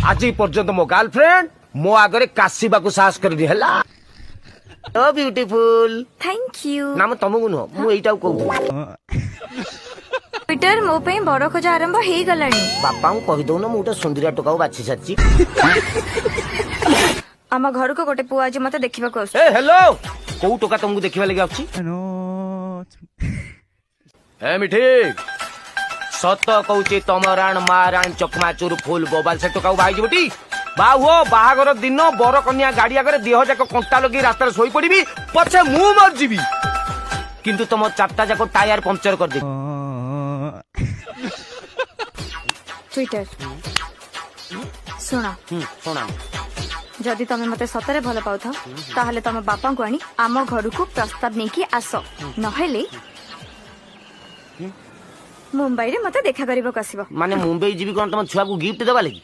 ଆଜି ପର୍ଯ୍ୟନ୍ତ ମୋ ଗାର୍ଲଫ୍ରେଣ୍ଡ ମୋ ଆଗରେ କାଶିବାକୁ ସାହସ କରିନି। ହେଲା ଓ ବ୍ୟୁଟିଫୁଲ। Thank you. ନା, ମୁଁ ତମକୁ ନୁହଁ, ମୁଁ ଏଇଟାକୁ କହୁଥିଲି। ପିଟର, ମୋ ପାଇଁ ବର ଖୋଜା ଆରମ୍ଭ ହେଇଗଲାଣି। ବାପାଙ୍କୁ କହିଦଉନ, ମୁଁ ଗୋଟେ ସୁନ୍ଦରିଆ ଟୋକାକୁ ବାଛି ସାରିଛି। ଆମ ଘରକୁ ଗୋଟେ ପୁଅ ଆଜି ମତେ ଦେଖିବାକୁ ଆସୁଛି। ଏ ହ୍ୟାଲୋ, କୋଉ ଟୋକା ତମକୁ ଦେଖିବା ଲାଗି ଆସୁଛି? ଏ ମିଠି, ସତ କହୁଛି, ତମ ରାଣ ମା ରାଣ ଚକମାଚୁର ଫୁଲ ବୋବାଲ, ସେ ଟୋକାକୁ ବାହା ହେଇଯିବଟି? ବା ହୁଅ, ବାହାଘର ଦିନ ବର କନ୍ୟା ଗାଡି ଆଗରେ ଦେହ ଯାକ କଣ୍ଟା ଲଗେଇ ରାସ୍ତାରେ ଶୋଇପଡିବି ପଛେ ମୁଁ ମରିଯିବି, କିନ୍ତୁ ତମ ଚାରିଟା ଯାକ ଟାୟାର ପଞ୍ଚର କରିଦେବି। ଟ୍ୱିଟର, ଶୁଣ। ଶୁଣ। ଯଦି ତମେ ମତେ ସତରେ ଭଲ ପାଉଥାଅ, ତାହେଲେ ତମ ବାପାଙ୍କୁ ଆଣି ଆମ ଘରକୁ ପ୍ରସ୍ତାବ ନେଇକି ଆସ, ନହେଲେ ମୁମ୍ବାଇରେ ମତେ ଦେଖା କରିବାକୁ ଆସିବ। ମାନେ ମୁମ୍ବାଇ ଯିବି କଣ ତମ ଛୁଆକୁ ଗିଫ୍ଟ ଦେବା ଲାଗି?